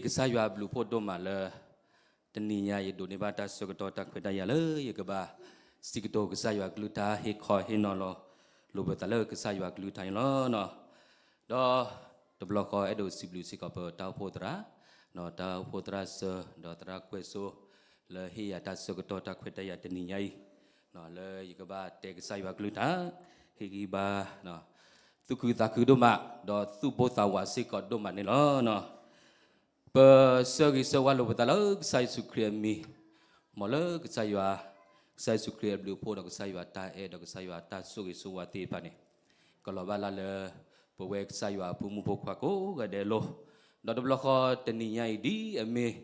ကစၢ်ယွၤအဘျုးအဖှိၣ်ဒိၣ်မးလၢ တနံၤညါယဒိးန့ၢ်ဘၣ်တၢ်ဆၢကတီၢ်တၢ်ခွဲးတၢ်ယာ်လၢယကဘၣ်စံးကတိၤကစၢ်ယွၤအကလုၢ်ကထါ ဟ့ၣ်ခီဟ့ၣ်နီၤလီၤလိာ်ပသးလၢကစၢ်ယွၤအကလုၢ်ကထါန့ၣ်လီၤ. ဒီးတဘျီဃီအဲၣ်ဒိးစံးဘျုးစ့ၢ်ကီးပတၢ်အိၣ်ဖှိၣ်သရၣ်, ဒီးတၢ်အိၣ်ဖှိၣ်သရၣ်စၢၤ, ဒီးသရၣ်ကွဲၢ်စိ, လၢဟ့ၣ်ယၤတၢ်ဆၢကတီၢ်တၢ်ခွဲးတၢ်ယာ်တနံၤညါအံၤ, လၢယကဘၣ်တဲကစၢ်ယွၤအကလုၢ်ကထါ, ဟ့ၣ်ဂံၢ်ဘါ သူၣ်ခုသးခုဒိၣ်မး, ဒီးသူၣ်ဘိသးဝးစ့ၢ်ကီးဒိၣ်မးန့ၣ်လီၤ. ပဆၢဂ့ၤဆၢဝါလိာ်ပသးလၢကစၢ်ယ့ၣ်ၡူးခရံာ်အမံၤ, မ်လၢကစၢ်ယွၤ, ကစၢ်ယ့ၣ်ၡူးခရံာ်အဘျုးအဖှိၣ်ဒီးကစၢ်ယွၤတၢ်အဲၣ်ဒီးကစၢ်ယွၤတၢ်ဆိၣ်ဂ့ၤဆိၣ်ဝါသ့ၣ်တဖၣ်န့ၣ်, ကလီၤဘၣ်လၢ်လၢ ပဝဲကစၢ်ယွၤအဖိမုၣ်ဖိခွါကိးဂၤဒဲးအလိၤ, ဒီးတဘျီဃီတနံၤညါအံၤဒ်အမ့ၢ်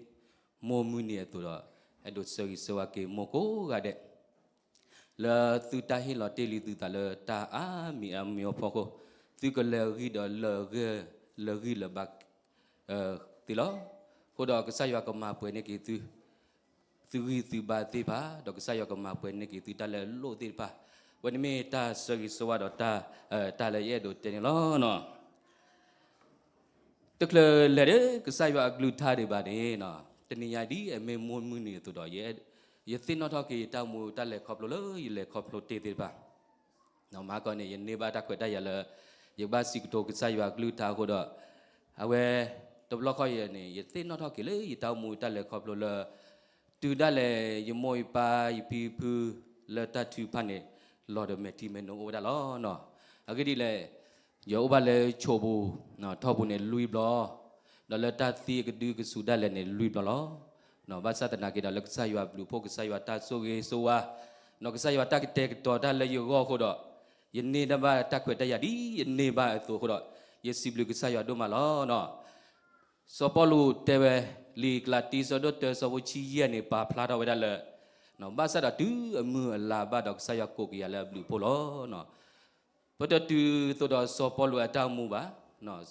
မိၢ်မုၢ်နံၤအသိးဒီး, အဲၣ်ဒိးဆၢဂ့ၤဆၢဝါက့ၤမိၢ်ကိးဂၤဒဲး လၢသုတၢ်ဟ့ၣ်လီၤတ့ၢ်လံသုသးလၢတၢ်အါမံၤအါမံၤအဖီခိၣ်, သုကလဲၤဂံၢ်ဒီးလၢာ်ဂံၢ်, လၢာ်ဂံၢ်လၢာ်ဘါ သ့လီၤ. အဃိဒီးကစၢ်ယွၤကမၤပှဲၤန့ၢ်က့ၤသု, သုဂံၢ်သုဘါသ့ၣ်တဖၣ်, ဒီးကစၢ်ယွၤကမၤပှဲၤန့ၢ်က့ၤသုတၢ်လၢအလိၣ်သ့ၣ်တဖၣ်, အဝဲန့ၣ်မ့ၢ်တၢ်ဆၢဂ့ၤဆၢဝါဒီးတၢ်, တၢ်လၢယအဲၣ်ဒိးတဲန့ၣ်လီၤ. တချုးလဲၤဒီးကစၢ်ယွၤအကလုၢ်ကထါဒံးဘၣ်န့ၣ်, တနံၤညါဒ်အမ့ၢ်မိၢ်မုၢ်နံၤအသိးဒီး, ယသ့ၣ်နီၣ်ထီၣ်က့ၤယတၢ်အိၣ်မူတၢ်လဲၤခီဖျိလၢယလဲၤခီဖျိတ့ၢ်သ့ၣ်တဖၣ်, မၤကီးန့ၣ် ယန့ၢ်ဘၣ်တၢ်ခွဲးတၢ်ယာ်လၢ ယကဘၣ်စံးကတိၤကစၢ်ယွၤအကလုၢ်ကထါအဃိဒီး, အဝဲ, တဘျီဃီအံၤန့ၣ် ယသ့ၣ်နီၣ်ထီၣ်က့ၤလၢယတၢ်အိၣ်မူတၢ်လဲၤခီဖျိလၢ တုၤဒၣ်လဲာ်ယမိၢ်ယပၢ်ယဖံယဖု လၢတၢ်ထုကဖၣ်န့ၣ် လီၤဒီးမဲာ်ထံမဲာ်နိအိၣ်ဝဲဒၣ်လီၤ. အဂ့ၢ်ဒ်လဲၣ်, ယအိၣ်ဘၣ်လၢဆိးပူၤ, ထီၣ်ပူၤန့ၣ်လွံၢ်ဘျီ, ဒီးလၢတၢ်သံအကဒုကစူၤဒၣ်လဲာ်န့ၣ်လွံၢ်ဘျီလီၤ. ဘၣ်ဆၣ်သနာ်က့ဒီးလၢကစၢ်ယွၤအဘျုးအဖှိၣ် ကစၢ်ယွၤတၢ်ဆိၣ်ဂ့ၤဆိၣ်ဝါ, ဒီးကစၢ်ယွၤတၢ်ကတဲာ်ကတီၤတၢ်လၢယဂီၢ်အဃိဒီး, ယန့ၢ်ဘၣ်တၢ်ခွဲးတၢ်ယာ်ဒ်ယန့ၢ်ဘၣ်အသိးအဃိဒီး, ယစံးဘျုးကစၢ်ယွၤဒိၣ်မးလီၤ. စီၤပီလူးတဲဝဲ, လံာ်ကလၤတံ ဆၢဒိၣ်တၢ ဆၢဖိဆံယဲၢ်န့ၣ် ပာ်ဖျါထီၣ်ဝဲဒၣ်လၢ, ဘၣ်ဆၣ်ဒီးတုၤအမုၢ်အလၤဘၣ်ဒီးကစၢ်ယွၤကိးက့ၤယၤလၢအဘျုးအဖှိၣ်လီၤ. ပတတုၤသိးဒီးစီၤပီလူးအတၢ်အိၣ်မူဘၣ်,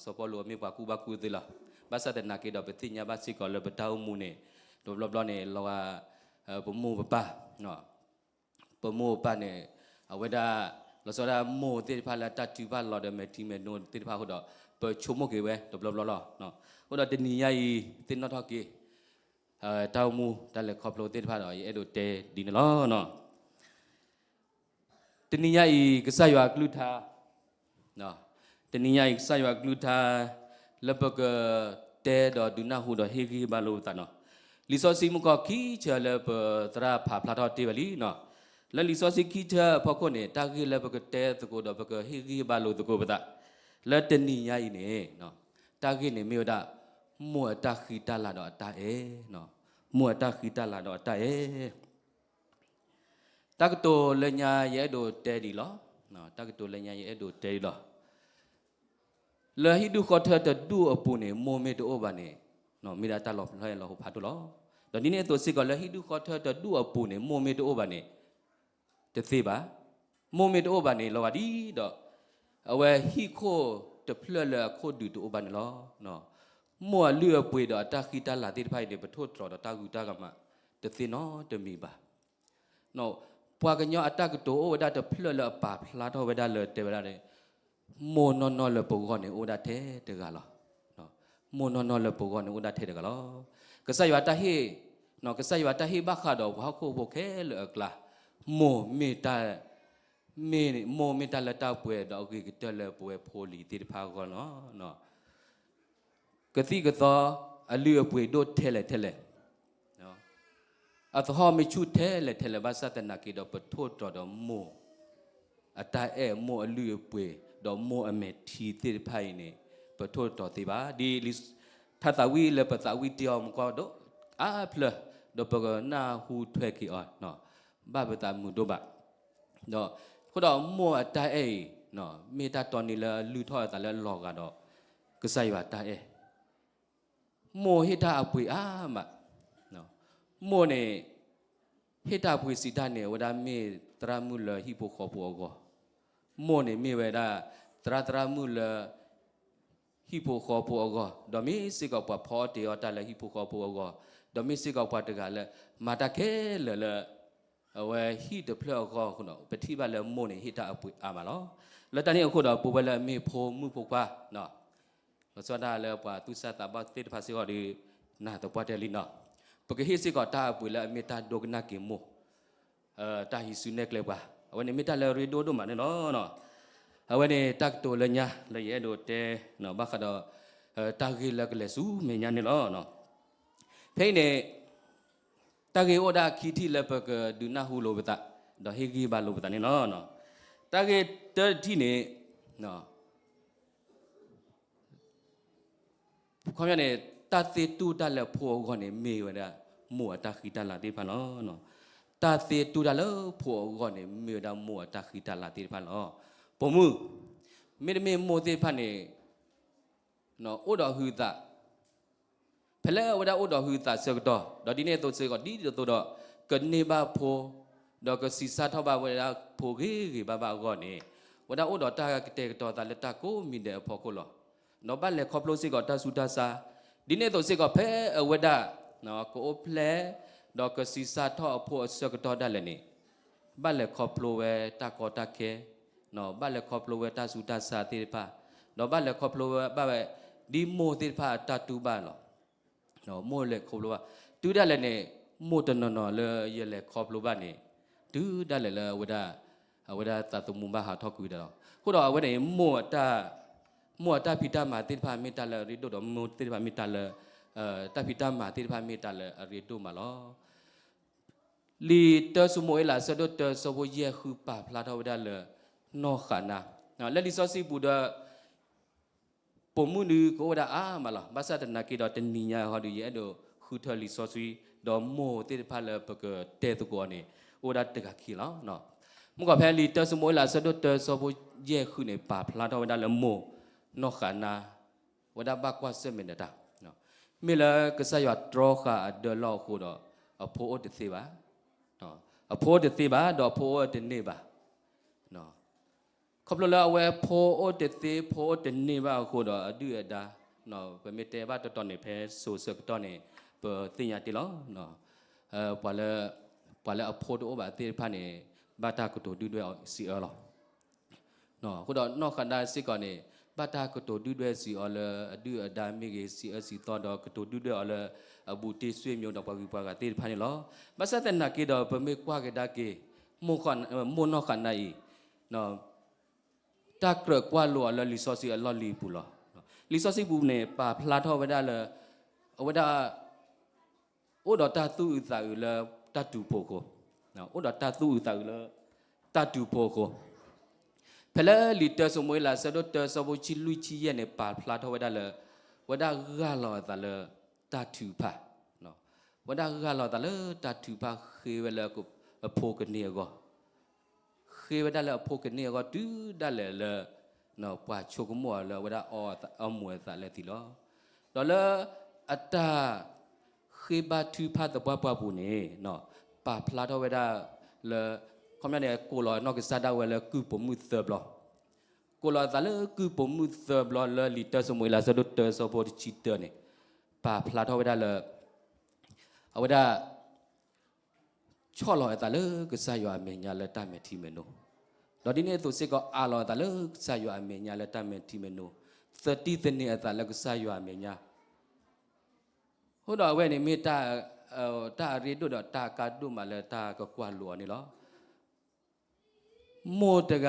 စီၤပီလူးအမ့ၢ်ပှၤကူၣ်ဘၣ်ကူၣ်သ့လီၤ. ဘၣ်ဆၣ်သနာ်က့ဒီးပသ့ၣ်ညါဘၣ်စ့ၢ်ကီးလၢပတၢ်အိၣ်မူန့ၣ်, တဘျီဘျီန့ၣ် လီၤဂာ်, ပမိၢ်ပပၢ် ပမိၢ်ပပၢ်န့ၣ်, အဝဲဒၣ်, လီၤဆီဒၣ်မိၢ်သ့ၣ်တဖၣ်လၢတၢ်ထုကဖၣ်လီၤဒီးမဲာ်ထံမဲာ်နိသ့ၣ်တဖၣ်အဃိဒီး, ပဆိကမိၣ်က့ၤဝဲတဘျီဘျီလီၤ. အဃိဒီးတနံၤညါအံၤ သ့ၣ်နီၣ်ထီၣ်က့ၤ, တၢ်အိၣ်မူတၢ်လဲၤခီဖျိသ့ၣ်တဖၣ်ဒီး ယအဲၣ်ဒိးတဲဒ်န့ၣ်လီၤ. တနံၤညါအံၤ ကစၢ်ယွၤအကလုၢ်ကထါ, တနံၤညါအံၤ ကစၢ်ယွၤအကလုၢ်ကထါ, လၢပက, တဲဒီးဒုးနၢ်ဟူဒီးဟ့ၣ်ဂံၢ်ဟ့ၣ်ဘါလိာ်ပသးန့ၣ်, လံာ်စီဆှံမုၢ်ကီၢ်ခံဆၢလၢပသရၣ်ဖးဖျါထီၣ်တ့ၢ်ဝဲလံန့ၣ်, လၢလံာ်စီဆှံခံဆၢအဖီခိၣ်န့ၣ် တၢ်ဂ့ၢ်လၢပကတဲသကိးဒီးပကဟ့ၣ်ဂံၢ်ဟ့ၣ်ဘါလိာ်သကိးပသး, လၢတနံၤညါအံၤန့ၣ်, တၢ်ဂ့ၢ်န့ၣ်မ့ၢ်ဝဲဒၣ်, မိၢ်အတၢ်ဃံတၢ်လၤဒီးအတၢ်အဲၣ်, မိၢ်အတၢ်ဃံတၢ်လၤဒီးအတၢ်အဲၣ် တၢ်ကတိၤလၢညါယအဲၣ်ဒိးတဲဒ်အံၤလီၤ. တၢ်ကတိၤလၢညါယအဲၣ်ဒိးတဲဒ်အံၤလီၤ. လၢဟံၣ်ဒူၣ်ဃီထၢတဒူၣ်အပူၤန့ၣ် မိၢ်မ့ၢ်တအိၣ်ဘၣ်န့ၣ်, မ့ၢ်ဒၣ်တၢ်လီၤဖျဲၣ်လီၤဟိုဖးဒိၣ်လီၤ. ဒီးဒ်န့ၣ်အသိးစ့ၢ်ကီးလၢဟံၣ်ဒူၣ်ဃီထၢတဒူၣ်အပူၤန့ၣ် မိၢ်မ့ၢ်တအိၣ်ဘၣ်န့ၣ်, တသ့ဘၣ်. မိၢ်မ့ၢ်တအိၣ်ဘၣ်န့ၣ် လီၤဂာ်ဒ်ဒီး, အဝဲဟံၣ်ခိၣ်တဖျၢၣ်လၢအခိၣ်ဒူးတအိၣ်ဘၣ်န့ၣ်လီၤ. မိၢ်အလုၢ်အပှ့ၤဒီးအတၢ်ဃံတၢ်လၤသ့ၣ်တဖၣ်အံၤန့ၣ် ပထိၣ်သတြီၤဒီးတၢ်ဂုၤတၢ်ဂၤမး, တသ့နီတမံၤဘၣ်. ပှၤကညီအတၢ်ကတိၤအိၣ်ဝဲဒၣ်တဖျၢၣ်လၢအပာ်ဖျါထီၣ်ဝဲဒၣ်လၢတဲဝဲဒၣ်န့ၣ်, မိၢ်နီၢ်နီၢ်လၢပဂီၢ်န့ၣ်အိၣ်ဒၣ်ထဲတဂၤလီၤ. မိၢ်နီၢ်နီၢ်လၢပဂီၢ်န့ၣ်အိၣ်ဒၣ်ထဲတဂၤလီၤ. ကစၢ်ယွၤတၢ်ဟ့ၣ်, ကစၢ်ယွၤတၢ်ဟ့ၣ်ဘၣ်ဃးဒီးပှၤဟီၣ်ခိၣ်ဖိခဲလၢာ်အကျါ, မိၢ်မ့ၢ်တၢ် မ့ၢ်မိၢ်မ့ၢ်တၢ်လၢတၢ်ပှဲၤဒီးအဂ့ၤကတၢၢ်လၢပဝဲဖိလံၤသ့ၣ်တဖၣ်အဂီၢ်လီၤ. ကသံၣ်ကသီ, အလုၢ်အပှ့ၤဒိၣ်ထဲလဲၣ်ထဲလဲၣ်, အသဟီၣ်မ့ၢ်ဆူၣ်ထဲလဲၣ်ထဲလဲၣ် ဘၣ်ဆၣ်သနာ်က့ဒီးပထိၣ်သတြီၤဒီးမိၢ်အတၢ်အဲၣ် မိၢ်အလုၢ်အပှ့ၤ ဒီးမိၢ်အမဲာ်ထံသ့ၣ်တဖၣ်အံၤန့ၣ် ပထိၣ်သတြီၤသ့ဘၣ်. ဒ်လံာ်ထါသးဝံၣ်လၢပသးဝံၣ်တ့ၢ်အီၤမူကီၢ်ဒိၣ်အါဖျၢၣ်, ဒီးပကနၢ်ဟူထွဲက့ၤအီၤ ဘၣ်ပသးမုာ်ဒိၣ်ဘၣ်. ဒီးအဃိဒီးမိၢ်အတၢ်အဲၣ်အံၤ မ့ၢ်တၢ်တီန့ၢ်လၢအလုၢ်ထီၣ်အသးလၢအလီၤဂာ်ဒီး ကစၢ်ယွၤတၢ်အဲၣ် မိၢ်ဟ့ၣ်တၢ်အပှ့ၤအါမး. မိၢ်န့ၣ် ဟ့ၣ်တၢ်အပှ့ၤစံးတၢ်န့ၣ် အဝဲဒၣ်မ့ၢ်သရၣ်မုၣ်လၢဟံၣ်ဖိဃီဖိအဂီၢ်, မိၢ်န့ၣ်မ့ၢ်ဝဲဒၣ် သရၣ်သရၣ်မုၣ်လၢ ဟံၣ်ဖိဃီဖိအဂီၢ်, ဒီးမ့ၢ်စ့ၢ်ကီးပှၤဖီအီၣ်တ့ၤအီၣ်တၢ်လၢဟံၣ်ဖိဃီဖိအဂီၢ်, ဒီးမ့ၢ်စ့ၢ်ကီးပှၤတဂၤလၢ မၤတၢ်ခဲလၢာ်လၢ အဝဲဟံၣ်တဖျၢၣ်အဂီၢ်အဃိဒီး ပထံၣ်ဘၣ်လၢမိၢ်န့ၣ်ဟ့ၣ်တၢ်အပှ့ၤအါမးလီၤ. လၢတၢ်န့ၣ်အဃိဒီး ပဝဲလၢအမ့ၢ်ဖိမုၣ်ဖိခွါ လီၤဆီဒၣ်လၢပှၤသူၣ်စၢ်သးဘီၣ်သ့ၣ်တဖၣ်စ့ၢ်ကီးဒီး နၢ်သပှၢ်တၢၢ်လံနီၤ, ပကဟ့ၣ်စ့ၢ်ကီးတၢ်အပှ့ၤလၢအမ့ၢ်တၢ်ဒိကနၣ်က့ၤမိၢ် တၢ်ဟံးစုနဲၣ်ကျဲပှၤ, အဝဲန့ၣ်မ့ၢ်တၢ်လၢအရ့ဒိၣ်ဒိၣ်မးန့ၣ်လီၤ. အဝဲန့ၣ်တၢ်ကတိၤလၢညါလၢယအဲၣ်ဒိးတဲ ဘၣ်ဃးဒီး တၢ်ဂ့ၢ်လၢကလဲၤဆူမဲာ်ညါန့ၣ်လီၤ. ဖဲအံၤန့ၣ် တၢ်ဂ့ၢ်အိၣ်ဒၣ်ခံထံၣ်လၢပကဒုးနၢ်ဟူလိာ်ပသး ဒီးဟ့ၣ်ဂံၢ်ဘါလိာ်ပသးန့ၣ်လီၤ. တၢ်ဂ့ၢ်တထံၣ်န့ၣ် ခီပညီန့ၣ် တၢ်သ့တူၢ်တၢ်လၢဖိအဂီၢ်န့ၣ် မ့ၢ်ဝဲဒၣ်မိၢ်အတၢ်ဃံတၢ်လၤသ့ၣ်တဖၣ်လီၤ. တၢ်သ့တူၢ်တၢ်လၢဖိအဂီၢ်န့ၣ် မ့ၢ်ဝဲဒၣ်မိၢ်အတၢ်ဃံတၢ်လၤသ့ၣ်တဖၣ်လီၤ. ပိာ်မုၣ် မ့တမ့ၢ်မိၢ်သ့ၣ်တဖၣ်န့ၣ် အိၣ်ဒီးဟုသး ဖဲလၢအဝဲဒၣ်အိၣ်ဒီးဟုသးဆၢကတီၢ် ဒီးဒ်န့ၣ်အသိးစ့ၢ်ကီး ဒ်သိးဒီး ကန့ၢ်ဘၣ်ဖိ ဒီးကဆံးစၢ်ထီၣ်ဘၣ်ဝဲဒၣ်ဖိဂ့ၤဂ့ၤဘၣ်ဘၣ်အဂီၢ်န့ၣ် ဝဲဒၣ်အိၣ်ဒီးတၢ်ကတဲာ်ကတီၤသးလၢတၢ်ကိးမံၤဒဲးအဖီခိၣ်လီၤ. ဒီးဘၣ်လဲၤခီဖျိစ့ၢ်ကီးတၢ်ဆူးတၢ်ဆါ ဒ်န့ၣ်အသိးစ့ၢ်ကီး ဖဲအဝဲဒၣ် ကအိၣ်ဖျဲၣ် ဒီးကဆံးစၢ်ထီၣ်အဖိအဆၢကတီၢ်ဒၣ်လဲာ်န့ၣ် ဘၣ်လဲၤခီဖျိဝဲတၢ်ကီတၢ်ခဲ ဘၣ်လဲၤခီဖျိဝဲတၢ်ဆူးတၢ်ဆါသ့ၣ်တဖၣ် ဒီးဘၣ်လဲၤခီဖျိဝဲဘၣ်ဝဲ ဒ်မိၢ်သ့ၣ်တဖၣ်အတၢ်တူၢ်ဘၣ်လီၤ. မိၢ်လဲၤခီဖျိဘၣ် တုၤဒၣ်လဲာ်န့ၣ် မိၢ်တနီၤနီၤလၢယလဲၤခီဖျိဘၣ်န့ၣ် တုၤဒၣ်လဲာ်လၢအဝဲဒၣ် အဝဲဒၣ်သးသမူဘၣ်ဟးထီၣ်ကွံာ်ဝဲဒၣ်လီၤ. အဃိဒီးအဝဲန့ၣ် မိၢ်အတၢ်ဖံးတၢ်မၤသ့ၣ်တဖၣ်မ့ၢ်တၢ်လၢအရ့ဒိၣ်ဒီး မိၢ်သ့ၣ်တဖၣ်မ့ၢ်တၢ်လၢ တၢ်ဖံးတၢ်မၤသ့ၣ်တဖၣ်မ့ၢ်တၢ်လၢအရ့ဒိၣ်မးလီၤ. လံာ်တၢၡမူၤအ့လး အဆၢဒိၣ်တၢ ဆၢဖိယဲၢ်ဃု ပာ်ဖျါထီၣ်ဝဲဒၣ်လၢ နီၢ်ဃးနါ လၢလံာ်စီဆှံပူၤဒီး ပိာ်မုၣ်ဒုးကအိၣ်ဝဲဒၣ်အါမးလီၤ. ဘၣ်ဆၣ်သနာ်က့ဒီးတနံၤညါအံၤဟီဒုး ယအဲၣ်ဒိးဃုထၢလံာ်စီဆှံ ဒီးမိၢ်သ့ၣ်တဖၣ်လၢပကတဲသကိးအီၤန့ၣ် အိၣ်ဝဲဒၣ်တဂၤခံလီၤ. မုၢ်ကီၢ်ဖဲလံာ်တၢၡမူၤအ့လး အဆၢဒိၣ်တၢ ဆၢဖိယဲၢ်ဃုန့ၣ် ပာ်ဖျါထီၣ်ဝဲဒၣ်လၢမိၢ် နီၢ်ဃးနါ ဝဲဒၣ်ဘၣ်ကွၢ်ဆၢၣ်မဲာ်ဒီးတၢ် မ့ၢ်လၢကစၢ်ယွၤတြီဃာ်အဒၢလီၢ်အဃိဒီး အဖိအိၣ်တသ့ဘၣ်. အဖိအိၣ်တသ့ဘၣ် ဒီးအဖိအိၣ်တန့ၢ်ဘၣ်. ခီဖျိလၢအဝဲဖိအိၣ်တသ့ ဖိအိၣ်တန့ၢ်ဘၣ်အဃိဒီး အဒုၣ်အဒါ ပမ့ၢ်တဲဘၣ်တီတီန့ၣ် ဖဲစိၤဆၢကတီၢ်န့ၣ် ပသ့ၣ်ညါတ့ၢ်လီၤ. ပှၤလၢ ပှၤလၢအဖိတအိၣ်ဘၣ်သ့ၣ်တဖၣ်န့ၣ် ဘၣ်တၢ်ကတိၤဒုၣ်ဒွဲၣ်အီၤစံးအၢလီၤ. အဃိဒီးနီၢ်ဃးနါစ့ၢ်ကီးန့ၣ် ဘၣ်တၢ်ကတိၤဒုၣ်ဒွဲၣ်စံးအီၤလၢအဒုၣ်အဒါမ့ၢ်ဂ့ၤ စံးအၢစံးသီဒီး ကတိၤဒုၣ်ဒွဲၣ်အီၤလၢ အဘူးတံၢ်ဆွေမျိုးဒီးပှၤဂုၤပှၤဂၤသ့ၣ်တဖၣ်န့ၣ်လီၤ. ဘၣ်ဆၣ်သနာ်က့ဒီး ပမ့ၢ်ကွၢ်ကဒါက့ၤ မိၢ်နီၢ်ဃးနါအံၤ တၢ်ကြၢးကွၢ်လိအီၤလၢလံာ်စီဆှံအလီၢ်လံၤအပူၤလီၤ. လံာ်စီဆှံပူၤန့ၣ် ပာ်ဖျါထီၣ်ဝဲဒၣ်လၢ အဝဲဒၣ် အိၣ်ဒီးတၢ်သူၣ်အုးသးအုးလၢတၢ်တူၢ်ဖိအဃိ, အိၣ်ဒီးတၢ်သူၣ်အုးသးအုးလၢတၢ်တူၢ်ဖိအဃိ, ဖဲလၢလံာ်တၢၡမူၤအ့လး အဆၢဒိၣ်တၢ အဆၢဖိဆံလွံၢ်ဆံယဲၢ်န့ၣ် ပာ်ဖျါထီၣ်ဝဲဒၣ်လၢ ဝဲဒၣ်ဂၢ်လီၤအသးလၢတၢ်ထုကဖၣ်, ဝဲဒၣ်ဂၢ်လီၤအသးလၢတၢ်ထုကဖၣ် ဃ့ဝဲလၢအဖိကန့ၢ်အဂီၢ် ဃ့ဝဲဒၣ်လၢအဖိကန့ၢ်အဂီၢ် တုၤဒၣ်လဲာ်လၢ ပှၤဆိကမိၣ်အီၤလၢအဝဲဒၣ်အီအမိၢ်အသးလၢသံလီၤ. ဒီးလၢအတၢ်ဃ့ဘါထုကဖၣ်သပှၢ်ပှၢ်ပူၤန့ၣ် ပာ်ဖျါထီၣ်ဝဲဒၣ်လၢ ခီပညီန့ၣ် ကိးလီၤအနီၢ်ကစၢ်ဒၣ်ဝဲလၢကုၢ်ပိာ်မုၣ်သၢဘျီ, ကိးလီၤအသးလၢကုၢ်ပိာ်မုၣ်သၢဘျီလၢလံာ်တၢၡမူၤအ့လး အဆၢဒိၣ်တၢ အဆၢဖိတဆံတၢန့ၣ် ပာ်ဖျါထီၣ်ဝဲဒၣ်လၢ အဝဲဒၣ် ဆီၣ်လီၤအသးလၢကစၢ်ယွၤအမဲာ်ညါလၢတၢ်မဲာ်ထံမဲာ်နိ, ဒီးဒ်န့ၣ်အသိးစ့ၢ်ကီး အးလီၤအသးလၢကစၢ်ယွၤအမဲာ်ညါလၢတၢ်မဲာ်ထံမဲာ်နိ, သတံၢ်သန့ၤအသးလၢကစၢ်ယွၤအမဲာ်ညါ, အဃိဒီးအဝဲန့ၣ်မ့ၢ် တၢ်အရ့ဒိၣ်ဒီးတၢ်အကါဒိၣ်မးလၢတၢ်ကကွၢ်လိအီၤန့ၣ်လီၤ. မိၢ်တဂ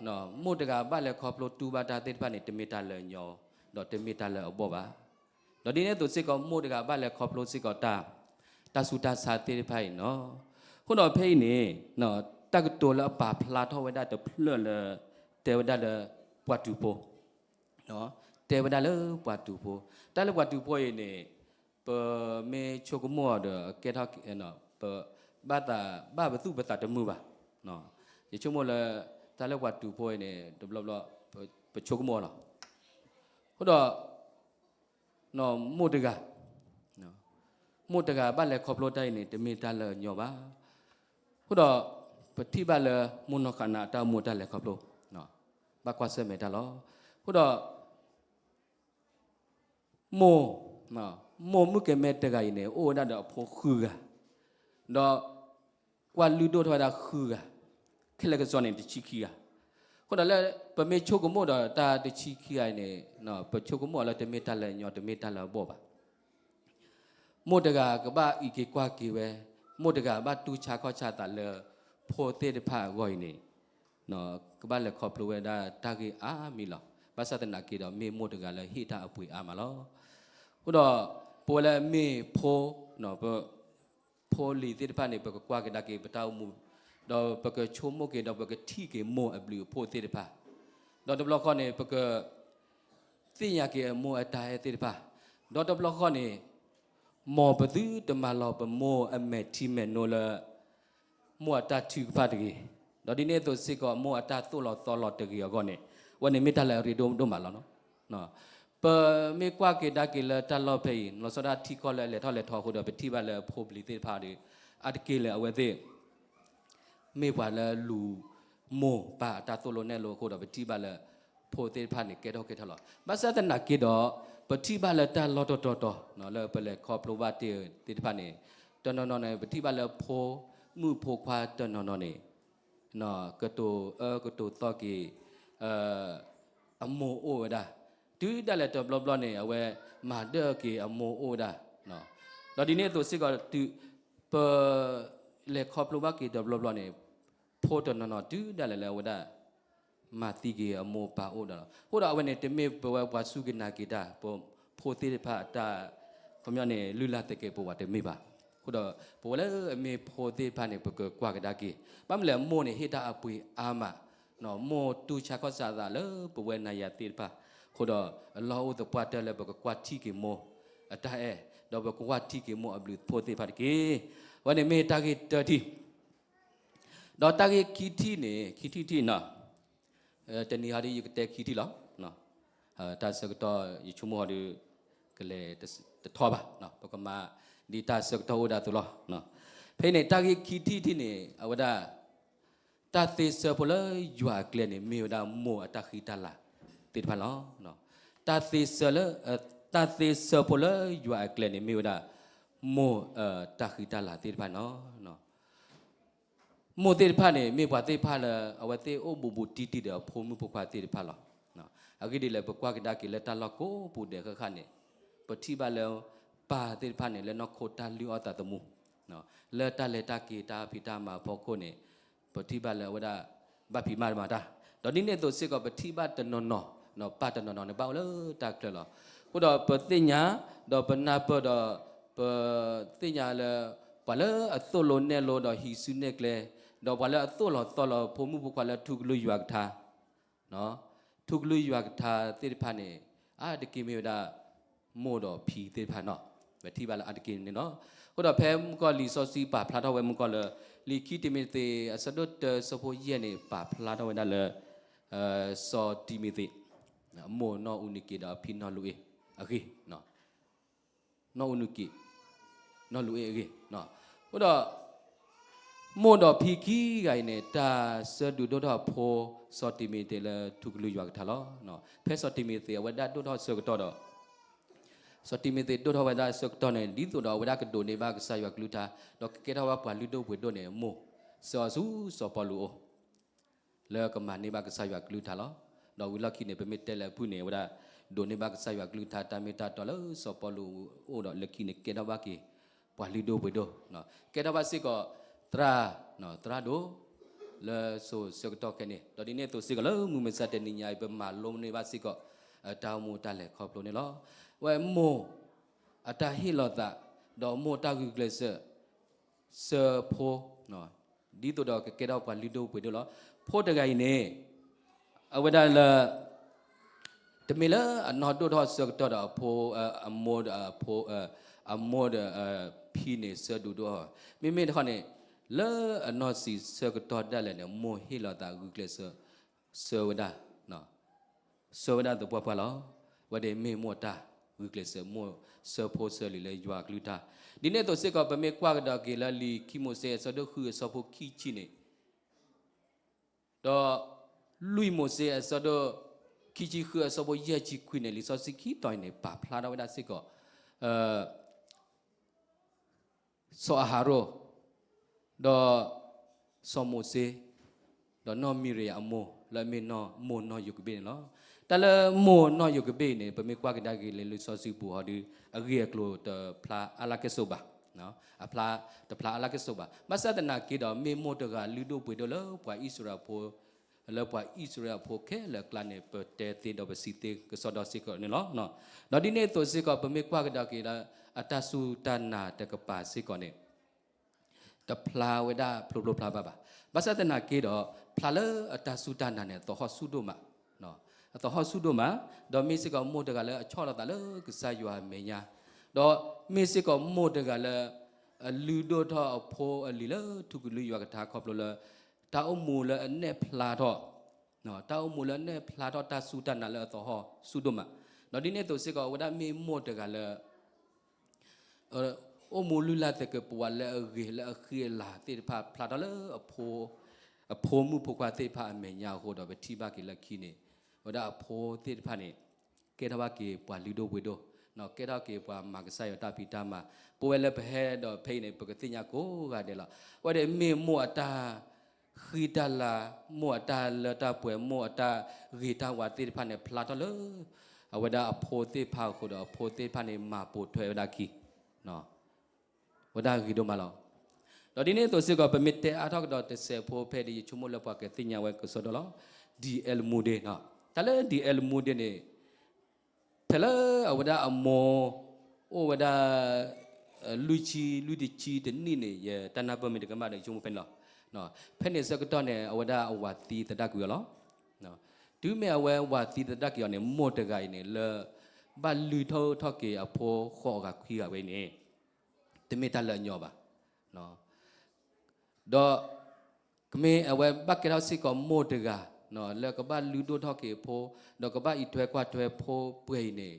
ၤ, မိၢ်တဂၤဘၣ်လဲၤခီဖျိတူၢ်ဘၣ်တၢ်သ့ၣ်တဖၣ်န့ၣ် တမ့ၢ်တၢ်လၢအညီ, ဒီးတမ့ၢ်တၢ်လၢအဘီၣ်ဘၣ်. ဒီးဒ်န့ၣ်အသိးစ့ၢ်ကီး မိၢ်တဂၤဘၣ်လဲၤခီဖျိစ့ၢ်ကီးတၢ်, တၢ်ဆူးတၢ်ဆါသ့ၣ်တဖၣ်အံၤန့ၣ်လီၤ. အဃိဒီးဖဲအံၤန့ၣ် တၢ်ကတိၤလၢအပာ်ဖျါထီၣ်ဝဲဒၣ်တဖျၢၣ်လၢ တဲဝဲဒၣ်လၢ ပှၤတူာ်ဖိ တဲဝဲဒၣ်လၢပှၤတူာ်ဖိ, တၢ်လၢပှၤတူာ်ဖိအံၤန့ၣ် ပမ့ၢ်ဆိကမိၣ်အီၤဒီး ကဲထီၣ် ပဘၣ်သး ဘၣ်ပသူၣ်ပသးတမုာ်ဘၣ်. ယဆိကမိၣ်လၢ တၢ်လၢပှၤတူာ်ဖိအံၤန့ၣ် တဘျီဘျီ ပဆိကမိၣ်အီၤလီၤ. အဃိဒီး မိၢ်တဂၤ, မိၢ်တဂၤဘၣ်လဲၤခီဖျိတၢ်အံၤန့ၣ် တမ့ၢ်တၢ်လၢအညီဘၣ်. အဃိဒီး ပထံၣ်ဘၣ်လၢ မိၢ်နီၢ်ဃၤနၤအတၢ်အိၣ်မူအတၢ်လဲၤခီဖျိ ဘၣ်ကွၢ်ဆၢၣ်မဲာ်တၢ်လီၤ. အဃိဒီး မိၢ်, မိၢ်မုၣ်ကမဲတဂၤအံၤန့ၣ် အိၣ်ဝဲဒၣ်ဒီးအဖိဃုဂၤ, ဒီး ကွၢ်လုၢ်ဒိၣ်ထီၣ်ဝဲဒၣ်ဃုဂၤ, ခဲလၢာ်ကစီန့ၣ် တဆံခံဂၤ. အဃိဒီးလၢ ပမ့ၢ်ဆိကမိၣ်ဒီးတၢ်တဆံခံဂၤအံၤန့ၣ် ပဆိကမိၣ်အီၤလၢတမ့ၢ်တၢ်လၢအညီ တမ့ၢ်တၢ်လၢအဘီၣ်ဘၣ်. မိၢ်တဂၤကဘၣ်အံးက့ၤကွၢ်က့ၤဝဲ, မိၢ်တဂၤဘၣ်တူၢ်ဆါခီၣ်ဆါသးလၢ ဖိသ့ၣ်တဖၣ်အဂီၢ်အံၤန့ၣ်, ကဘၣ်လဲၤခီဖျိဝဲဒၣ်တၢ်ဂ့ၢ်အါမံၤလီၤ. ဘၣ်ဆၣ်သနာ်က့ဒီး မ့ၢ်မိၢ်တဂၤလၢဟ့ၣ်တၢ်အပှ့ၤအါမးလီၤ. အဃိဒီး ပဝဲလၢအမ့ၢ်ဖိ, ပ ဖိလံၤသ့ၣ်တဖၣ်န့ၣ် ပကကွၢ်ကဒါက့ၤပတၢ်အိၣ်မူ, ဒီးပကဆိကမိၣ်က့ၤ ဒီးပကထံၣ်က့ၤမိၢ်အဘျုးအဖှိၣ်သ့ၣ်တဖၣ်, ဒီးတဘျီဃီန့ၣ် ပက သ့ၣ်ညါက့ၤအမိၢ်အတၢ်အဲၣ်သ့ၣ်တဖၣ်, ဒီးတဘျီဃီန့ၣ် မ်ပသုတမၤလီၤပမိၢ်အမဲာ်ထံမဲာ်နိလၢ မိၢ်အတၢ်ထုကဖၣ်တဂ့ၤ, ဒီးဒ်န့ၣ်အသိးစ့ၢ်ကီး မိၢ်အတၢ်သိၣ်လီၤသီလီၤတဂ့ၤအဂီၢ်န့ၣ်, အဝဲန့ၣ်မ့ၢ်တၢ်လၢအရ့ဒိၣ်ဒိၣ်မးလီၤ. ပမ့ၢ်ကွၢ်က့ၤဒါက့ၤလၢတၢ်လီၢ်ဖဲအံၤ လီၤဆီဒၣ်ထံကီၢ်လၢအလဲၤထီၣ်လဲၤထီအဃိဒီး ပထံၣ်ဘၣ်လၢဖိပလံၤသ့ၣ်တဖၣ်ဒီး အါတက့ၢ်လၢအဝဲသ့ၣ် မ့ၢ်ပှၤလၢလူၤမိၢ်ပၢ်အတၢ်သိၣ်လိနဲၣ်လိအဃိဒီး ပထံၣ်ဘၣ်လၢ ဖိသ့ၣ်တဖၣ်န့ၣ် ကဲထီၣ်ကဲထီၣ်လီၤ. ဘၣ်ဆၣ်သနာ်က့ဒီး ပထံၣ်ဘၣ်လၢတၢ်လီၢ်တတီၤတီၤ လၢပလဲၤခီဖျိဘၣ်တ့ၢ်သ့ၣ်တဖၣ်န့ၣ်, တနီၤနီၤန့ၣ် ပထံၣ်ဘၣ်လၢဖိမုၣ်ဖိခွါတနီၤနီၤန့ၣ် ကတိၤအၢကတိၤသီၣ်က့ၤ အမိၢ်အိၣ်ဝဲဒၣ်, တုၤဒၣ်လဲာ်တဘျီဘျီန့ၣ် အဝဲမၤဒၢၣ်က့ၤအမိၢ်အိၣ်ဝဲဒၣ်, ဒီးဒ်န့ၣ်အသိးစ့ၢ်ကီး တုၤပ လဲၤခီဖျိဘၣ်က့ၤတဘျီဘျီန့ၣ် ဖိတနီၤနီၤတုၤဒၣ်လဲာ်လၢအဝဲဒၣ် မၤသံက့ၤအမိၢ်ပၢ်အိၣ်ဒီးလီၤ. အဃိဒီးအဝဲန့ၣ် တမ့ၢ်ပဝဲပှၤစူၢ်က့ၤနာ်က့ၤတၢ် ပဖိသ့ၣ်တဖၣ်အတၢ် ခီပညီန့ၣ် လုၢ်လၢ်သကဲးပဝးတမ့ၢ်ဘၣ်. အဃိဒီး ပဝဲလၢအမ့ၢ်ဖိသ့ၣ်တဖၣ်န့ၣ် ပကကွၢ်ကဒါက့ၤ ဘၣ်မနုၤလဲၣ် မိၢ်န့ၣ်ဟ့ၣ်တၢ်အပှ့ၤအါမး, မိၢ်တူၢ်ဆါခီၣ်ဆါသးလၢပဝဲနၤယၤသ့ၣ်တဖၣ်, အဃိဒီး အလီၢ်အိၣ်သပှၢ်တၢၢ်လၢပကကွၢ်ထံက့ၤမိၢ်အတၢ်အဲၣ်, ဒီးပကကွၢ်ထံက့ၤမိၢ်အဘျုးအဖှိၣ်သ့ၣ်တဖၣ်တက့ၢ်. အဝဲန့ၣ်မ့ၢ်တၢ်ဂ့ၢ်တၢထံၣ် ဒီးတၢ်ဂ့ၢ်ခံထံၣ်န့ၣ် ခံထံၣ်ထံၣ်နီၤ, တနံၤဟီဒီးယကတဲခံထံၣ်လီၤ. တၢ်ဆၢကတီၢ်ယဆိကမိၣ်ဟီဒီး ကလဲၤတထီဘၣ်, ပကမၤဒ်တၢ်ဆၢကတီၢ်အိၣ်ဒၣ်အသိးလီၤ. ဖဲန့ၣ် တၢ်ဂ့ၢ်ခံထံၣ်ထံၣ်န့ၣ် အဝဲဒၣ် တၢ်သ့ဆၢဖိလၢယွၤအကျဲန့ၣ် မ့ၢ်ဝဲဒၣ်မိၢ်အတၢ်ဃံတၢ်လၤသ့ၣ်တဖၣ်လီၤ. တၢ်သ့ဆၢလၢ, တၢ်သ့ဆၢဖိလၢယွၤအကျဲန့ၣ် မ့ၢ်ဝဲဒၣ် မိၢ်အတၢ်ဃံတၢ်လၤသ့ၣ်တဖၣ်န့ၣ်လီၤ. မိၢ်သ့ၣ်တဖၣ်န့ၣ် မ့ၢ်ပှၤသ့ၣ်တဖၣ်လၢ အဝဲသ့ၣ်အိၣ်ဘူးဘူးတံၢ်တံၢ်ဒီးအဖိမုၣ်ဖိခွါသ့ၣ်တဖၣ်လီၤ. အဂ့ၢ်ဒ်လဲၣ် ပကွၢ်ကဒါက့ၤလၢတၢ်လီၢ်ကိးပူၤဒဲးဃၣ်ဃၣ်န့ၣ် ပထံၣ်ဘၣ်လၢ ပၢ်သ့ၣ်တဖၣ်န့ၣ် လၢနီၢ်ခိတၢ်လုၢ်အီၣ်သးသမူ လၢတၢ်လဲၤတၢ်က့ၤတၢ်ဖံးတၢ်မၤအဖီခိၣ်န့ၣ် ပထံၣ်ဘၣ်လၢအဝဲဒၣ် ဘၣ်ဖံးမၤတၢ်မၤတၢ်, ဒီးဒ်န့ၣ်အသိးစ့ၢ်ကီး ပထံၣ်ဘၣ်တနီၤနီၤ, ပၢ်တနီၤနီၤန့ၣ် ဘၣ်အိၣ်လၢတၢ်ချၢလီၤ. အဃိဒီးပသ့ၣ်ညါ, ဒီးပနၢ်ပၢၢ်ဒီး ပသ့ၣ်ညါလၢ ပှၤလၢအသိၣ်လိနဲၣ်လိဒီးဟံးစုနဲၣ်ကျဲ, ဒီးပှၤလၢအသိၣ်လီၤသီလီၤဖိမုၣ်ဖိခွါလၢထူကလုၢ်ယွၤကထါ ထူကလုၢ်ယွၤကထါသ့ၣ်တဖၣ်န့ၣ် အါတက့ၢ်မ့ၢ်ဝဲဒၣ် မိၢ်ဒီးဖံသ့ၣ်တဖၣ်နီၤ, ပထံၣ်ဘၣ်လၢအါတက့ၢ်န့ၣ်လီၤ. အဃိဒီးဖဲမုၢ်ကီၢ်လံာ်စီဆှံပာ်ဖျါထီၣ်ဝဲမုၢ်ကီၢ်လၢ လံာ်ခံတံၤမသ့း အဆၢဒိၣ်တၢ ဆၢဖိယဲၢ်န့ၣ် ပာ်ဖျါထီၣ်ဝဲဒၣ်လၢ စီၤတံၤမသ့း အမိၢ်နီၢ်အူနက့းဒီးအဖံနီၢ်လူၤအ့အဂ့ၢ် နီၢ်အူနက့း နီၢ်လူၤအ့အဂ့ၢ်, အဃိဒီး မိၢ်ဒီးဖံခံဂၤအံၤန့ၣ် တၢ်ဆၢဒုးဒိၣ်ထီၣ်အဖိ စီၤတံၤမသ့းလၢထူကလုၢ်ယွၤကထါလီၤ. ဖဲစီၤတံၤမသ့းအဝဲဒၣ်ဒိၣ်ထီၣ်ဆၢကတီၢ်ဒီး စီၤတံၤမသ့းဒိၣ်ထီၣ်ဝဲဒၣ်ဆၢကတီၢ်န့ၣ် ဒ်သိးဒီးအဝဲဒၣ်ကဒိးန့ၢ်ဘၣ်ကစၢ်ယွၤကလုၢ်ကထါ ဒီးကကဲထီၣ်ဘၣ်ပှၤလုၢ်ဒိၣ်ပှ့ၤဒိၣ်န့ၣ် မိၢ်ဆှၢအီၤဆူစီၤပီလူးအအိၣ် လၢကမၤန့ၢ်ဘၣ်ကစၢ်ယွၤကလုၢ်ကထါလီၤ. ဒီးဝံၤလီၢ်ခံန့ၣ် ပမ့ၢ်တဲလၢအဖုၣ်န့ၣ် အဝဲဒၣ် ဒိးန့ၢ်ဘၣ်ကစၢ်ယွၤကလုၢ်ကထါတၢ်မ့ၢ်တၢ်တီလၢစီၤပီလူးအအိၣ်ဒီးလၢခံန့ၣ် ကဲထီၣ်ဘၣ်က့ၤ ပှၤလုၢ်ဒိၣ်ပှ့ၤဒိၣ်, ကဲထီၣ်ဘၣ်စ့ၢ်ကီး သရၣ်, သရၣ်ဒိၣ် လၢစိၤဆၢကတီၢ်ခဲအံၤန့ၣ် ဒီးဒ်န့ၣ်အသိးစ့ၢ်ကီးလၢမုၢ်မဆါတနံၤညါအံၤ ပမၤလိန့ၢ်ဘၣ်စ့ၢ်ကီး တၢ်အိၣ်မူတၢ်လဲၤခီဖျိန့ၣ်လီၤ. အဝဲမိၢ် အတၢ်ဟ့ၣ်လီၤသး ဒီးမိၢ်တၢ်ဂုာ်ကျဲးစၢး ဆှၢဖိ ဒ်သိးဒီးကကဲထီၣ်ပှၤလုၢ်ဒိၣ်ပှ့ၤဒိၣ်လီၤ. ဖိတဂၤအံၤန့ၣ် အဝဲဒၣ်လၢ တမ့ၢ်လၢအနီၢ်ဒိၣ်ထီၣ်ဆၢကတီၢ်ဒီးအဖိ, အမိၢ်ဒီးအဖိ, အမိၢ်ဒီးဖံန့ၣ်ဆၢဒုးဒိၣ်ထီၣ်, မ့မ့ၢ်တခီန့ၣ် လၢအနီၢ်ဆံးဆၢကတီၢ်ဒၣ်လဲာ်န့ၣ် မိၢ်ဟ့ၣ်လီၤသးဂုာ်ကျဲးစၢး ဆှၢဝဲဒၣ် ဆှၢဝဲဒၣ်သပှၢ်ပှၢ်လီၤ. ဝဲဒၣ်မ့ၢ်မိၢ်အတၢ်ဂုာ်ကျဲးစၢး မိၢ်ဆှၢဖိဆှၢလံၤလၢယွၤအကလုၢ်ကထါ, ဒ်န့ၣ်အသိးစ့ၢ်ကီး ပမ့ၢ်ကွၢ်ကဒီးက့ၤလၢလံာ်ခံမိၤၡ့အဆၢဒိၣ်ဃုအဆၢဖိခံဆံန့ၣ် ဒီး လွံၢ်မိၤၡ့အဆၢဒိၣ် ခံဆံဃုအဆၢဖိယဲၢ်ဆံခွံန့ၣ် လံာ်စီဆှံခံတီၤအံၤန့ၣ် ပာ်ဖျါထီၣ်ဝဲဒၣ်စ့ၢ်ကီး စီၤအၤဟရိၣ် ဒီး စီၤမိၤၡ့ ဒီးနီၢ်မံၤရံယၤအမိၢ် လၢအမ့ၢ်မိၢ်နီၢ်ယိၤကဘ့ၣ်န့ၣ်လီၤ. တၢ်လၢမိၢ်နီၢ်ယိၤကဘ့ၣ်အံၤန့ၣ် ပမ့ၢ်ကွၢ်ကဒါက့ၤလၢလံာ်စီဆှံပူၤဟီဒု အဂ့ၢ်အကျိၤတဖျါအါလၢကစိးဘၣ်, အဖျါတဖျါအါလၢကစိးဘၣ်. ဘၣ်ဆၣ်သနာ်က့ဒီး မ့ၢ်မိၢ်တဂၤလုၢ်ဒိၣ်ပှ့ၤဒိၣ်လၢပှၤအံၣ်စရ့လးဖိ လၢပှၤအံၣ်စရ့လးဖိခဲလၢာ်အကျါန့ၣ် ပတဲသ့ဒီးပစံးသ့ကစီဒီစ့ၢ်ကီးန့ၣ်လီၤ. ဒီးဒ်န့ၣ်အသိးစ့ၢ်ကီး ပမ့ၢ်ကွၢ်ကဒါက့ၤလၢ အတၢ်စူၢ်တၢ်နာ်တကပၤစ့ၢ်ကီးန့ၣ် တဖျါဝဲဒၣ်ဖျိဖျိဖျါဖျါဘၣ်. ဘၣ်ဆၣ်သနာ်က့ဒီး ဖျါလၢအတၢ်စူၢ်တၢ်နာ်န့ၣ် အသဟီၣ်ဆူၣ်ဒိၣ်မး, အသဟီၣ်ဆူၣ်ဒိၣ်မး, ဒီးမ့ၢ်စ့ၢ်ကီးမိၢ်တဂၤလၢအဆီၣ်လီၤသးလၢကစၢ်ယွၤအမဲာ်ညါ, ဒီးမ့ၢ်စ့ၢ်ကီးမိၢ်တဂၤလၢ အလုၢ်ဒိၣ်ထီၣ်အဖိအလံၤလၢထူကလုၢ်ယွၤကထါခီဖျိလၢ တၢ်အိၣ်မူလၢအနဲၣ်ဖျါထီၣ် တၢ်အိၣ်မူလၢအနဲၣ်ဖျါထီၣ်တၢ်စူၢ်တၢ်နာ်လၢအသဟီၣ်ဆူၣ်ဒိၣ်မး, ဒီးဒ်န့ၣ်အသိးစ့ၢ်ကီး အဝဲဒၣ်မ့ၢ်မိၢ်တဂၤလၢ အိၣ်မူလုၢ်လၢ်သကဲးပဝးလၢအဂ့ၤလၢအဃံအလၤသ့ၣ်တဖၣ် ဖျါထီၣ်လၢ အဖိမုၣ်ဖိခွါသ့ၣ်တဖၣ်အမဲာ်ညါအဃိဒီး ပထံၣ်ဘၣ်က့ၤလၢခံန့ၣ် အဝဲဒၣ်အဖိသ့ၣ်တဖၣ်န့ၣ် ကဲထီၣ်ဘၣ်က့ၤပှၤလုၢ်ဒိၣ်ပှ့ၤဒိၣ်, ကဲထီၣ်က့ၤပှၤမၤကစၢ်ယွၤတၢ်ဖံးတၢ်မၤ, ပဝဲလၢပဟဲဒီးဖဲအံၤန့ၣ် ပကသ့ၣ်ညါကိးဂၤဒဲးလီၤ. အဝဲဒၣ်မ့ၢ်မိၢ်အတၢ် ဃံတၢ်လၤ, မိၢ်အတၢ်လၢတၢ်ပှဲၤ, မိၢ်အတၢ်ဂ့ၤတၢ်ဝါသ့ၣ်တဖၣ်န့ၣ် ဖျါထီၣ်လၢ အဝဲဒၣ်အဖိသ့ၣ်တဖၣ်အဃိဒီး အဖိသ့ၣ်တဖၣ်န့ၣ် မၤပိာ်ထွဲဝဲဒၣ်ခံ, ဝဲဒၣ်ဂ့ၤဒိၣ်မးလီၤ. ဒီးဒ်န့ၣ်အသိးစ့ၢ်ကီး ပမ့ၢ်တဲအါထီၣ်ကဒီးတစဲးဖိဖဲဒီး ယဆိကမိၣ်လၢပှၤကသ့ၣ်ညါဝဲကစီဒီလီၤ. ဒီး L Moody တၢ်လၢ ဒီး L Moody န့ၣ် ဖဲလၢအဝဲဒၣ်အမိၢ် အိၣ်ဝဲဒၣ် လွံၢ်ဆံလွံၢ်တဆံတနံၣ်န့ၣ် ယတၢ်နၢ်ပၢၢ်မ့ၢ်တကမၣ်ဒီး ယဆိကမိၣ်ဖဲန့ၣ်လီၤ. ဖဲန့ၣ်ဆၢကတီၢ်န့ၣ် အဝဲဒၣ်အဝၤသံသဒၣ်ကွံာ်အီၤလီၤ. တုၤမ့ၢ်အဝဲဝၤသံသဒၣ်ကွံာ်အီၤန့ၣ် မိၢ်တဂၤအံၤန့ၣ် လၢ ဘၣ်လုၢ်ထီၣ်ထီၣ်က့ၤအဖိဃိးဂၤခွံဂၤဝဲအံၤန့ၣ် တမ့ၢ်တၢ်လၢအညီဘၣ်. ဒီး ကမ့ၢ်အဝဲဘၣ်ကဲထီၣ်စ့ၢ်ကီးမိၢ်တဂၤ လၢကဘၣ်လုၢ်ဒိၣ်ထီၣ်က့ၤအဖိ, ဒီးကဘၣ်အံးထွဲကွၢ်ထွဲဖိပှဲၤအံၤန့ၣ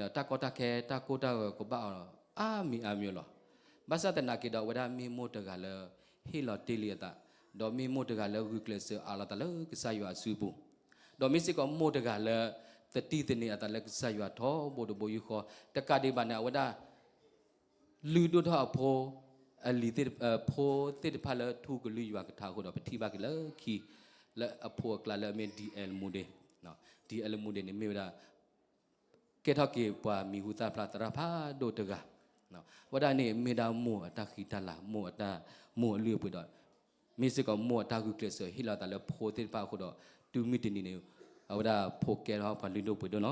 ်, တၢ်ကီတၢ်ခဲတၢ်ကိၢ်တၢ်ဂီၤကဘၣ်အီၤအါမံၤအါမံၤလီၤ. ဘၣ်ဆၣ်သနာ်က့ဒီး အဝဲဒၣ်မ့ၢ်မိၢ်တဂၤလၢ ဟ့ၣ်လီၤတ့ၢ်လံအသး, ဒီးမ့ၢ်မိၢ်တဂၤလၢဂုာ်ကျဲးစၢးအးလီၤသးလၢကစၢ်ယွၤအစုပူၤ, ဒီးမ့ၢ်စ့ၢ်ကီးမိၢ်တဂၤလၢ သတံၢ်သန့ၤအသးလၢကစၢ်ယွၤထီဘိတဘိယူၢ်ဃီ, တကးဒံးဘၣ်န့ၣ် အဝဲဒၣ် လုၢ်ဒိၣ်ထီၣ်အဖိ အလံၤသ့ၣ်တဖၣ် ဖိသ့ၣ်တဖၣ်လၢထူကလုၢ်ယွၤကထါအဃိဒီး ပထံၣ်ဘၣ်က့ၤလၢခံ လၢအဖိအကျါလၢအမ့ၢ် ဒီး L Moody, ဒီး L Moody န့ၣ်မ့ၢ်ဝဲဒၣ် ကဲထီၣ်က့ၤပှၤမံၤဟူသၣ်ဖျါသရၣ်ဖးဒိၣ်တဂၤ, ဝဲဒၣ်န့ၣ်မ့ၢ်ဒၣ်မိၢ်အတၢ်ဃံတၢ်လၤ မိၢ်အတၢ် မိၢ်အလုၢ်အပှ့ၤဒီး မ့ၢ်စ့ၢ်ကီးမိၢ်အတၢ်ဂုာ်ကျဲးစၢးဟ့ၣ်လီၤသးလၢဖိသ့ၣ်တဖၣ်အဃိဒီး တုၤမုၢ်တနံၤန့ၣ် အဝဲဒၣ်ဖိကဲထီၣ်ပှၤလုၢ်ဒိၣ်ပှ့ၤဒိၣ်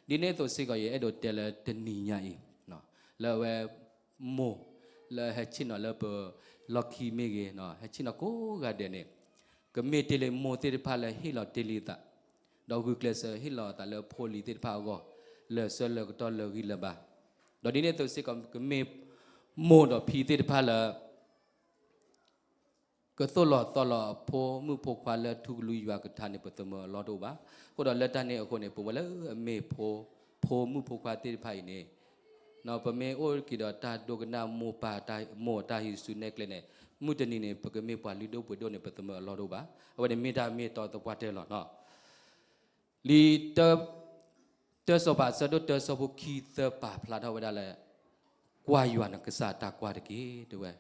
လီၤ. ဒ်န့ၣ်အသိးစ့ၢ်ကီး ယအဲၣ်ဒိးတဲလၢတနံၤညါအံၤ လၢအဝဲ မိၢ် လၢဟဲဆ့ၣ်နီၤလၢပလီၢ်ခံမ့ၢ်ဂ့ၤ ဟဲဆ့ၣ်နီၤကိးဂၤဒဲးန့ၣ် ကမ့ၢ်တ့ၢ်လံမိၢ်သ့ၣ်တဖၣ်လၢဟ့ၣ်လီၤတ့ၢ်လံအသး ဒီးဂုာ်ကျဲးစၢးဟ့ၣ်လီၤအသးလၢဖိလံၤသ့ၣ်တဖၣ်အဂီၢ် လၢာ်ဆၢလၢာ်ကတီၢ်လၢာ်ဂံၢ်လၢာ်ဘါ, ဒီးဒ်န့ၣ်အသိးစ့ၢ်ကီး ကမ့ၢ်မိၢ်ဒီးဖံသ့ၣ်တဖၣ်လၢ ကသိၣ်လီၤသီလီၤအဖိမုၣ်ဖိခွါလၢထူကလုၢ်ယွၤကထါန့ၣ် ပသမၢအလီၢ်တအိၣ်ဘၣ်. အဃိဒီးလၢတၢ်န့ၣ်အဃိန့ၣ် ပဝဲလၢအမ့ၢ်ဖိ ဖိမုၣ်ဖိခွါသ့ၣ်တဖၣ်အံၤန့ၣ် ပမ့ၢ်အိၣ်က့ၤဒီးတၢ်ဒိကနၣ်မိၢ်ပၢ် မိၢ်အတၢ်ဟံးစုနဲၣ်ကျဲန့ၣ် မုၢ်တနံၤန့ၣ် ပကမ့ၢ်ပှၤလုၢ်ဒိၣ်ပှ့ၤဒိၣ်န့ၣ် ပသမၢအလီၢ်တအိၣ်ဘၣ်. အဝဲန့ၣ်မ့ၢ်တၢ်မ့ၢ်တီသပှၢ်တၢၢ်လီၤ. လံာ်တၢစီၤပၤအဆၢဒိၣ်တၢဆၢဖိခံသၢပာ်ဖျါထီၣ်ဝဲဒၣ်လၢ ကွၢ်ယွၤနကစၢ်အတၢ်ကွၢ်တက့ၢ် တဲဝဲ,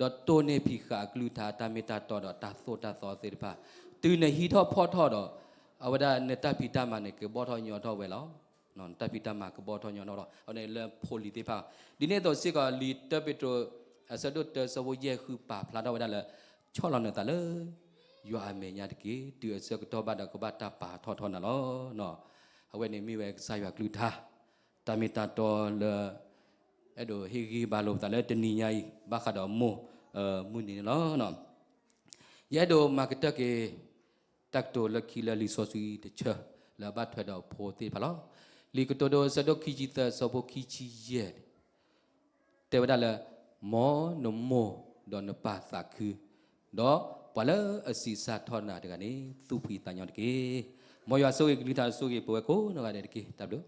ဒီးတိၢ်န့ၢ်ဖံးဃာ်အကလုၢ်ကထါ တၢ်မ့ၢ်တၢ်တီဒီးတၢ်သိၣ်တၢ်သီသ့ၣ်တဖၣ်, တုၤနဟံးထီၣ်ဖီၣ်ထီၣ်ဒီး အဝဲဒၣ်နတၢ်ဖံးတၢ်မၤန့ၣ် ကဘီၣ်ထီၣ်ညီထီၣ်ဝဲလီၤ. နတၢ်ဖံးတၢ်မၤကဘီၣ်ထီၣ်ညီထီၣ်ဒီး အဝဲန့ၣ်လၢဖိလံၤသ့ၣ်တဖၣ်, ဒ်န့ၣ်အသိးစ့ၢ်ကီး လံာ်တၢပ့းတရူး အဆၢဒိၣ်တၢဆၢဖိယဲၢ်ဃုပာ်ဖျါထီၣ်ဝဲဒၣ်လၢ ဆီၣ်လီၤနသးလၢ ယွၤအမဲာ်ညါတက့ၢ်. တုၤအဆၢကတီၢ်ဘၣ်ဒီးကဘၣ်တၢ်ပာ်ထီၣ်ထီနၤလီၤ. အဝဲန့ၣ်မ့ၢ်ဝဲကစၢ်ယွၤကလုၢ်ကထါ တၢ်မ့ၢ်တၢ်တီလၢ အဲၣ်ဒိးဟ့ၣ်ဂံၢ်ဘါလိာ်ပသးလၢတနံၤညါအံၤ ဘၣ်ဃးဒီးမိၢ်မုၢ်နံၤန့ၣ်လီၤ. ယအဲၣ်ဒိးမၤကတၢၢ်က့ၤ တၢ်ကတိၤလၢခံလၢလံာ်စီဆှံတဆၢ လၢအဘၣ်ထွဲဒီးဖိသ့ၣ်တဖၣ်လီၤ. လံာ်ကတိၤဒိအဆၢဒိၣ်ခံဆံသၢအဆၢဖိခံဆံယဲၢ်န့ၣ် တဲဝဲဒၣ်လၢ မ်နမိၢ်ဒီးနပၢ်သးခု, ဒီးပှၤလၢအဆံးစၢ်ထီၣ်နၤတဂၤန့ၣ် သူၣ်ဖှံသးညီတက့ၢ်. မ်ယွၤဆိၣ်ဂ့ၤကလုၢ်ကထါ ဆိၣ်ဂ့ၤပဝဲကိးနီၢ်ဂၤဒဲးတက့ၢ်. တၢ်ဘျုး